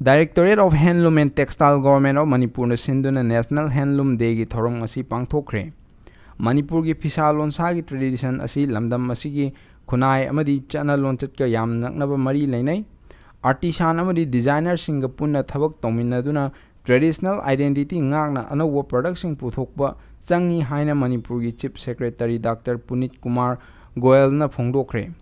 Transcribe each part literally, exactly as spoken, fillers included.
Directorate of Handloom and Textile, Government of ꯃꯅꯤꯄꯨꯔꯅ ꯁꯤꯟꯗꯨꯅ National Handloom Dayꯒꯤ ꯊꯧꯔꯝ ꯑꯁꯤ ꯄꯥꯡꯊꯣꯛꯈ꯭ꯔꯦ꯫ ꯃꯅꯤꯄꯨꯔꯒꯤ ꯐꯤꯁꯥ ꯂꯣꯟꯁꯥꯒꯤ tradition ꯑꯁꯤ ꯂꯝꯗꯝ ꯑꯁꯤꯒꯤ ꯈꯨꯟꯅꯥꯏ ꯑꯃꯗꯤ ꯆꯠꯅ ꯂꯣꯟꯆꯠꯀ ꯌꯥꯝ ꯅꯛꯅꯕ ꯃꯔꯤ ꯂꯩꯅꯩ꯫ Artisan ꯑꯃꯗꯤ designerꯁꯤꯡꯒ ꯄꯨꯟꯅ ꯊꯕꯛ ꯇꯧꯃꯤꯟꯅꯗꯨꯅ traditional identity ꯉꯥꯛꯅ ꯑꯅꯧꯕ productꯁꯤꯡ ꯄꯨꯊꯣꯛꯄ ꯆꯪꯏ ꯍꯥꯏꯅ ꯃꯅꯤꯄꯨꯔꯒꯤ Chief Secretary Doctor ꯄꯨꯅꯤꯠ Kumar ꯒꯣꯌꯜꯅ ꯐꯣꯡꯗꯣꯛꯈ꯭ꯔꯦ꯫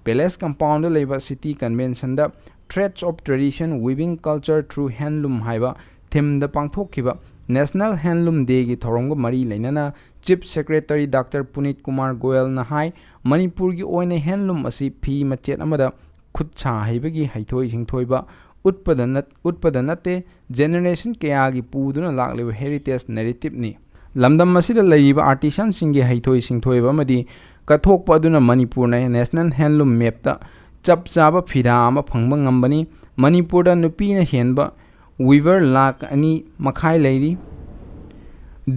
Palace Compoundꯗ ꯂꯩꯕ City Conventionꯗ Threads of Tradition, Weaving Culture Through Handloom ꯍꯥꯏꯕ themeꯗ ꯄꯥꯡꯊꯣꯛꯈꯤꯕ National Handloom Dayꯒꯤ ꯊꯧꯔꯝꯒ ꯃꯔꯤ ꯂꯩꯅꯅ Chief Secretary Doctor ꯄꯨꯅꯤꯠ ꯀꯨꯃꯥꯔ ꯒꯣꯌꯜꯅ ꯍꯥꯏ, ꯃꯅꯤꯄꯨꯔꯒꯤ ꯑꯣꯏꯅ handloom ꯑꯁꯤ ꯐꯤ ꯃꯆꯦꯠ ꯑꯃꯗ ꯈꯨꯠ ꯁꯥ ꯍꯩꯕꯒꯤ ꯍꯩꯊꯣꯏ ꯁꯤꯡꯊꯣꯏꯕ ꯎꯠꯄꯗ ꯅꯠ-, ꯎꯠꯄꯗ ꯅꯠꯇꯦ, generation ꯀꯌꯥꯒꯤ ꯄꯨꯗꯨꯅ ꯂꯥꯛꯂꯤꯕ heritage narrativeꯅꯤ꯫ ꯂꯝꯗꯝ ꯑꯁꯤꯗ ꯂꯩꯔꯤꯕ artisanꯁꯤꯡꯒꯤ ꯍꯩꯊꯣꯏ ꯁꯤꯡꯊꯣꯏꯕ ꯑꯃꯗꯤ ꯀꯠꯊꯣꯛꯄ ꯑꯗꯨꯅ ꯃꯅꯤꯄꯨꯔꯅ National Handloom Mapꯇ ꯆꯞ ꯆꯥꯕ ꯐꯤꯔꯥ ꯑꯃ ꯐꯪꯕ ꯉꯝꯕꯅꯤ꯫ ꯃꯅꯤꯄꯨꯔꯗ ꯅꯨꯄꯤꯅ ꯍꯦꯟꯕ weaver ꯂꯥꯈ ꯑꯅꯤ ꯃꯈꯥꯏ ꯂꯩꯔꯤ꯫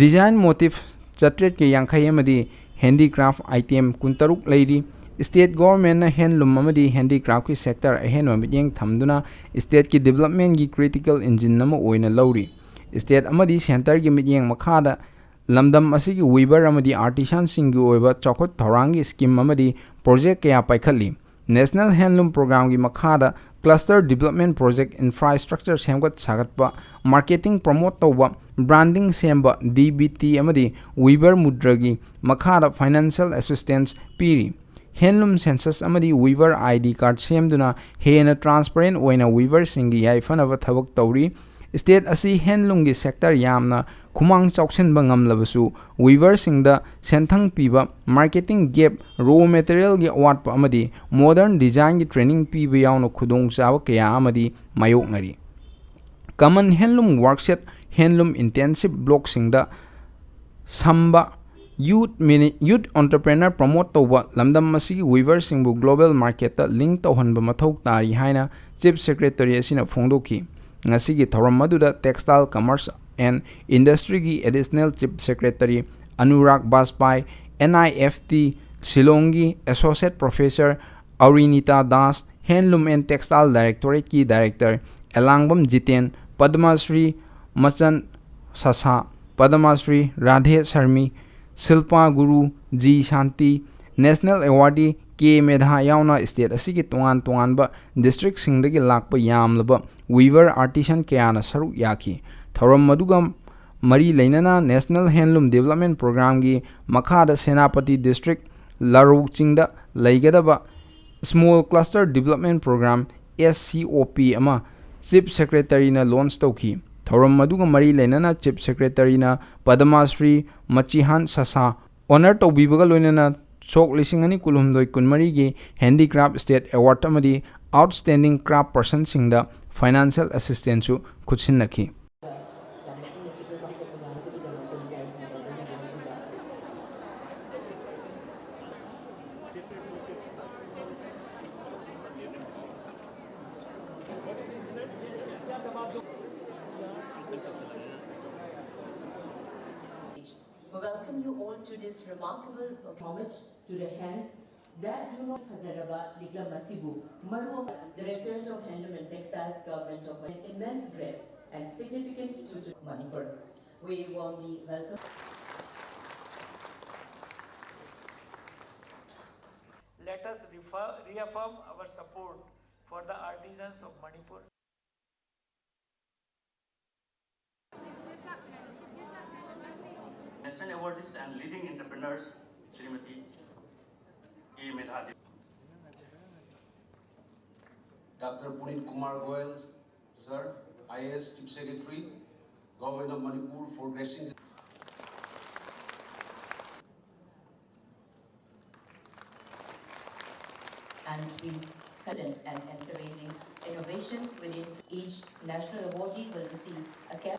Design motif ꯆꯥꯇ꯭ꯔꯦꯠꯀ ꯌꯥꯡꯈꯩ ꯑꯃꯗꯤ handicraft item ꯀꯨꯟꯇꯔꯨꯛ ꯂꯩꯔꯤ꯫ State governmentꯅ handloom ꯑꯃꯗꯤ handicraftꯀꯤ sector ꯑꯍꯦꯟꯕ ꯃꯤꯠꯌꯦꯡ ꯊꯝꯗꯨꯅ stateꯀꯤ developmentꯀꯤ critical engine ꯑꯃ ꯑꯣꯏꯅ ꯂꯧꯔꯤ꯫ State ꯑꯃꯗꯤ centreꯒꯤ ꯃꯤꯠꯌꯦꯡ ꯃꯈꯥꯗ ꯂꯝꯗꯝ ꯑꯁꯤꯒꯤ weaver ꯑꯃꯗꯤ artisanꯁꯤꯡꯒꯤ ꯑꯣꯏꯕ ꯆꯥꯎꯈꯠ ꯊꯧꯔꯥꯡꯒꯤ scheme ꯑꯃꯗꯤ project ꯀꯌꯥ ꯄꯥꯏꯈꯠꯂꯤ꯫ National Handloom Programmeꯒꯤ ꯃꯈꯥꯗ cluster development project, infrastructure ꯁꯦꯝꯒꯠ ꯁꯥꯒꯠꯄ, marketing promote ꯇꯧꯕ, branding ꯁꯦꯝꯕ, DBT ꯑꯃꯗꯤ weaver ꯃꯨꯗ꯭ꯔꯒꯤ ꯃꯈꯥꯗ financial assistance ꯄꯤꯔꯤ꯫ Handloom census ꯑꯃꯗꯤ weaver ID card ꯁꯦꯝꯗꯨꯅ ꯍꯦꯟꯅ transparent ꯑꯣꯏꯅ weaverꯁꯤꯡꯒꯤ ꯌꯥꯏꯐꯅꯕ ꯊꯕꯛ ꯇꯧꯔꯤ꯫ State ꯑꯁꯤ handloomꯒꯤ sector ꯌꯥꯝꯅ ꯈꯨꯃꯥꯡ ꯆꯥꯎꯁꯤꯟꯕ ꯉꯝꯂꯕꯁꯨ, weaverꯁꯤꯡꯗ ꯁꯦꯟꯊꯪ ꯄꯤꯕ, marketing gap, raw materialꯒꯤ ꯑꯋꯥꯠꯄ ꯑꯃꯗꯤ modern designꯒꯤ training ꯄꯤꯕ ꯌꯥꯎꯅ ꯈꯨꯗꯣꯡꯆꯥꯕ ꯀꯌꯥ ꯑꯃꯗꯤ ꯃꯥꯌꯣꯛꯅꯔꯤ꯫ Common handloom workshop, handloom intensive blockꯁꯤꯡꯗ ꯁꯝꯕ, youth mini-, youth entrepreneur promote ꯇꯧꯕ, ꯂꯝꯗꯝ ꯑꯁꯤꯒꯤ weaverꯁꯤꯡꯕꯨ global marketꯇ link ꯇꯧꯍꯟꯕ ꯃꯊꯧ ꯇꯥꯔꯤ ꯍꯥꯏꯅ Chief Secretary ꯑꯁꯤꯅ ꯐꯣꯡꯗꯣꯛꯈꯤ꯫ ꯉꯁꯤꯒꯤ ꯊꯧꯔꯝ ꯑꯗꯨꯗ Textile, Commerce and Industryꯒꯤ Additional Chief Secretary Anurag Bajpai, NIFT ꯁꯤꯂꯣꯡꯒꯤ Associate Professor Aurinita Das, Handloom and Textile Directorateꯀꯤ Director Elangbam Jiten, Padma Shri Machan Sasa, Padma Shri Radhe Sharmi, Shilpa Guru, G Shanti, National Awardee K Medha ꯌꯥꯎꯅ state ꯑꯁꯤꯒꯤ ꯇꯣꯉꯥꯟ ꯇꯣꯉꯥꯟꯕ districtꯁꯤꯡꯗꯒꯤ ꯂꯥꯛꯄ ꯌꯥꯝꯂꯕ weaver artisan ꯀꯌꯥꯅ ꯁꯔꯨꯛ ꯌꯥꯈꯤ꯫ ꯊꯧꯔꯝ ꯑꯗꯨꯒ ꯃꯔꯤ ꯂꯩꯅꯅ National Handloom Development Programmeꯒꯤ ꯃꯈꯥꯗ ꯁꯦꯅꯥꯄꯇꯤ district ꯂꯥꯔꯧ ꯆꯤꯡꯗ ꯂꯩꯒꯗꯕ Small Cluster Development Programme, S C O P ꯑꯃ Chief Secretaryꯅ launch ꯇꯧꯈꯤ꯫ ꯊꯧꯔꯝ ꯑꯗꯨꯒ ꯃꯔꯤ ꯂꯩꯅꯅ Chief Secretaryꯅ ꯄꯗꯃ ꯁ꯭ꯔꯤ ꯃꯆꯤꯍꯥꯟ ꯁꯁꯥ honour ꯇꯧꯕꯤꯕꯒ ꯂꯣꯏꯅꯅ ꯁꯣꯛ ꯂꯤꯁꯤꯡ ꯑꯅꯤ ꯀꯨꯟꯍꯨꯝꯗꯣꯏ ꯀꯨꯟꯃꯔꯤꯒꯤ Handicraft State Award ꯑꯃꯗꯤ Outstanding Craft Personꯁꯤꯡꯗ financial assistanceꯁꯨ ꯈꯨꯠꯁꯤꯟꯅꯈꯤ꯫ We welcome you all to this remarkable homage to the hands that do not ꯐꯖꯔꯕ ꯂꯤꯛꯂꯝ ꯑꯁꯤꯕꯨ ꯃꯔꯨ Directorate of Handloom and Textiles, Government of Manipur, immense grace and significance to, to Manipur. We warmly welcome. Let us refer, reaffirm our support for the artisans of Manipur. National awardees and leading entrepreneurs, Srimati K Medha Devi. Doctor Puneet Kumar Goel, sir, I A S Chief Secretary, Government of Manipur, for gracing. And we presence and encouraging innovation within each national awardee will receive a cash